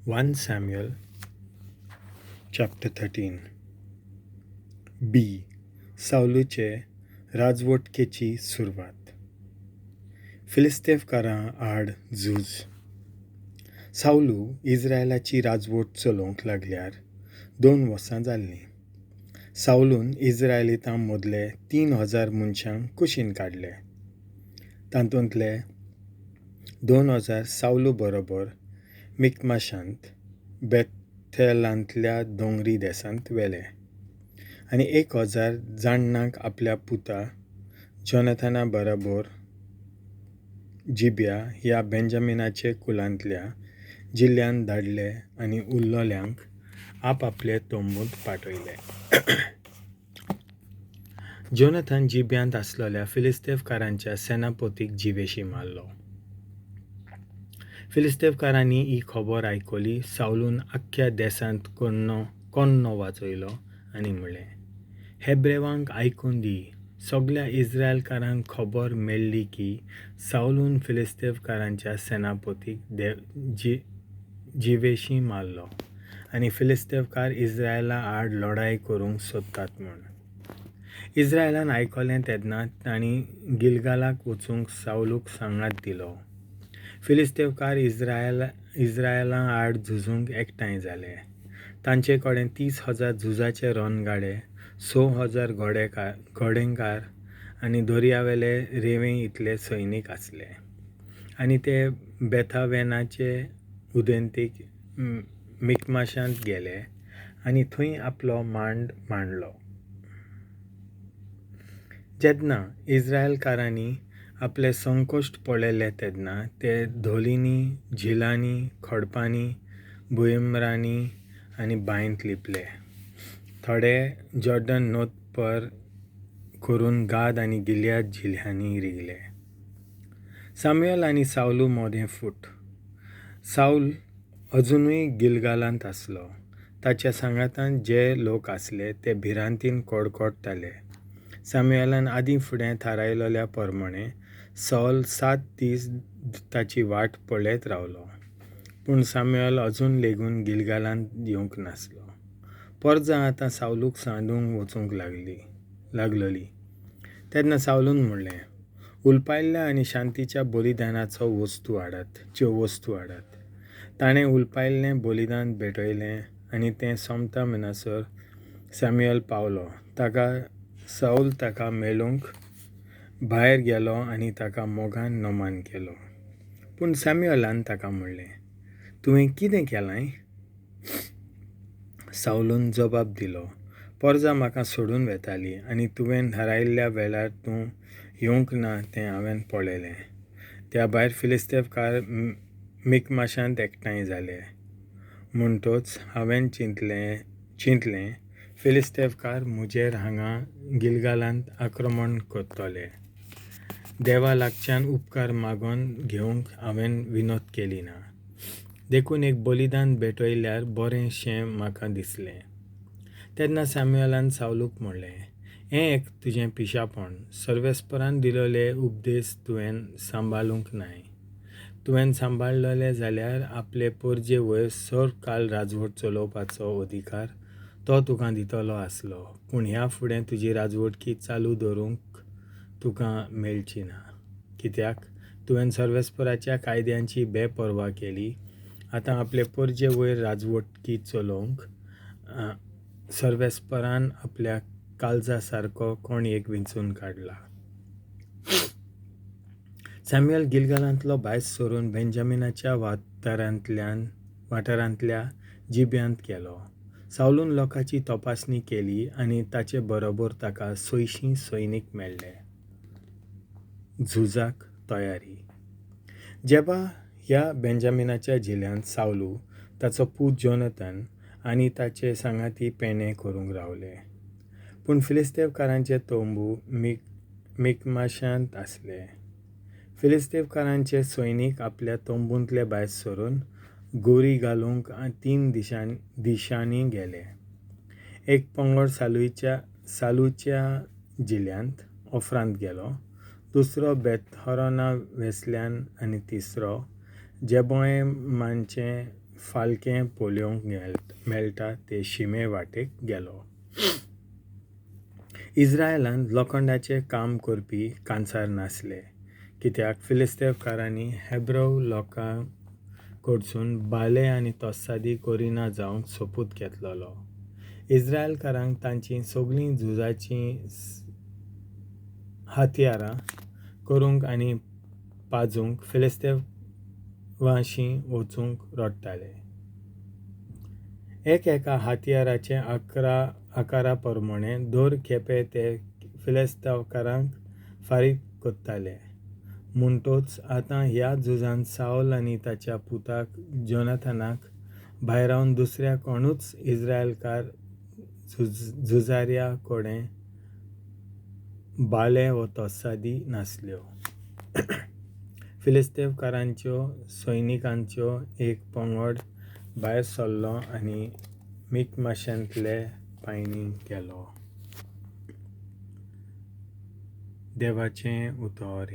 1 Samuel chapter 13. B. सावलूचे राजवटकेची सुरवात. फिलिस्तेवकारां आड झूज. सावलू इस्रायलाची राजवट चलोवंक लागल्यार 2 वर्सां जाल्लीं. सावलून इस्रायलितां मदले 3000 मनशांक कुशीन काडले. तातूंतले 2000 सावलू बरोबर मिकमाशांत बेथेलांतल्या दोंगरी देसांत व्हेले आनी 1000 जाणांक आपल्या पुता जोनाथाना बरोबर जिब्या ह्या बेंजामिनाचे कुलांतल्या जिल्ल्यांत धाडले आनी उरलेल्यांक आपआपले तंबूंत पाठयले. जोनाथान जिब्यांत आसलेल्या फिलिस्तेवकारांच्या सेनापतीक जिवेशी मारलो. फिलिस्तेवकारांनी ही खबर आयकली. सावलून आख्ख्या देसांत कोन्नो वाजयलो आनी म्हणलें, हेब्रेवांक आयकून दी. सगल्या इस्रायलकारांक खबर मेळ्ळी की सावलून फिलिस्तेवकारांच्या सेनापतीक जिवेशी मारलो आनी फिलिस्तेवकार इस्रायला आड लढाय करूंक सोदतात म्हूण. इस्रायलान आयकलें तेन्ना तांणी गिलगालाक वचूंक सावलूक सांगात दिलो. फिलिस्तेवकार इस्रायला आड झुजूंक एकठांय जाले. तांचे कडेन 30,000 झुजाचे रणगाडे, 6,000 घोडेकार आनी दर्यावेले रेंवे इतले सैनीक आसले. आनी ते बेथावेनाचे उदेंतीक मिकमाशांत गेले आनी थंय आपलो मांड मांडलो. जेन्ना इस्रायलकारांनी आपले संकश्ट पळयले तेन्ना ते धोलींनी, झिलांनी, खडपांनी, भुंयमरांनी आनी बांयंत लिपले. थोडे जॉर्डन न्हंय पर करून गाद आनी गिलयाद जिल्ह्यांनी रिगले. सामुएल आनी सावलू मदें फूट. सावल अजुनूय गिलगालांत आसलो. ताच्या सांगातान जे लोक आसले ते भिरांतीन कडकडटाले. सामुएलान आदीं फुडें थारायलेल्या प्रमाणें सावल 7 दीस ताची वाट पळयत रावलो. पूण सामुएल अजून लेगून गिलगालांत येवंक नासलो. परजा आतां सावलूक सांडूंक वचूंक लागलली. तेन्ना सावलून म्हणलें, उलपायल्ल्या आनी शांतीच्या बलिदानाचो वस्तू हाडात. ताणें उलपायल्लें बलिदान भेटयलें आनी तें सोंपता म्हणसर सामुएल पावलो. सावल ताका मेळूंक भायर गेलो आनी ताका मोगान नमन केलो. पूण सामुएलान ताका म्हणलें, तुवें कितें केलां? सावलून जबाब दिलो, परजा म्हाका सोडून वेताली आनी तुवें थारायल्ल्या वेळार तूं येवंक ना तें हांवें पळयलें. त्या भायर फिलिस्तेवकार मिकमाशांत एकठांय जाले. म्हणटच हांवें चिंतलें, फिलिस्तेवकार म्हजेर हांगा गिलगालांत आक्रमण करतले. देवा लागच्यान उपकार मागून घेवंक हांवें विनोद केली ना. देखून एक बलिदान भेटयल्यार बरें शें म्हाका दिसलें. तेन्ना सामुएलान सावलूक म्हणलें, हें एक तुजें पिशापण. सर्वेस्परान दिलेले उपदेश तुवें सांबाळूंक नाय. तुवें सांबाळलेले जाल्यार आपले परजे वयर सर्वकाळ राजवट चलोवपाचो अधिकार तो तुका दितलो आसलो. पूण ह्या फुडें तुजी राजवटकी चालू दवरूंक तुका मेळची ना. कित्याक तुवें सर्वेस्पराच्या कायद्यांची बेपर्वा केली. आतां आपले परजे वयर राजवटकी चलोवंक सर्वेस्परान आपल्या काळजा सारको कोण एक विंचून काडला. सामुएल गिलगालांतलो भायर सरून बेंजामिनाच्या वाठारांतल्या जिब्यांत गेलो. सावलून लोकांची तपासणी केली आनी ताचे बरोबर ताका 600 सैनीक मेळ्ळे. झुजाक तयारी. जेबा ह्या बेंजामिनाच्या जिल्ल्यांत सावलू, ताचो पूत जोनाथन आनी ताचे सांगाती पेणे करूंक रावले. पूण फिलिस्तेवकारांचे तंबू मिकमाशांत आसले. फिलिस्तेवकारांचे सैनीक आपल्या तंबूंतले भायर सरून गोरी घालूंक 3 दिशांनी गेले. एक पंगड सालूच्या जिल्ल्यांत ऑफ्रांत गेलो, दुसरो बेथोरोना वेसल्यान आनी तिसरो जेबोयमाचे फालकें पळोवंक मेळटा ते शिमे वाटेक गेलो. इस्रायलांत लोखंडाचें काम करपी कांसार नासले, कित्याक फिलिस्तेवकारांनी हेब्रव लोकां कडसून भाले आनी तोस्सादी करिना जावंक सोपूत घेतलेलो. इस्रायलकारांक तांचीं सगळीं झुजाचीं हत्यारां करूंक आनी पाजूंक फिलिस्तेवाशीं वचूंक रडटाले. एक एका हत्याराचे आकारा प्रमाणें दर खेपे ते फिलिस्तेवकारांक फारीक करताले. म्हणटच आतां ह्या झुजांत सावल आनी ताच्या पुताक जोनाथनाक भायरावन दुसऱ्या कोणूच इस्रायलकार झुजाऱ्या कडेन भाले वा तोस्सादी नासल्यो. फिलिस्तेवकारांच्यो सैनिकांच्यो एक पंगड भायर सरलो आनी मिकमाशांतले पायणी गेलो. देवाचें उतर.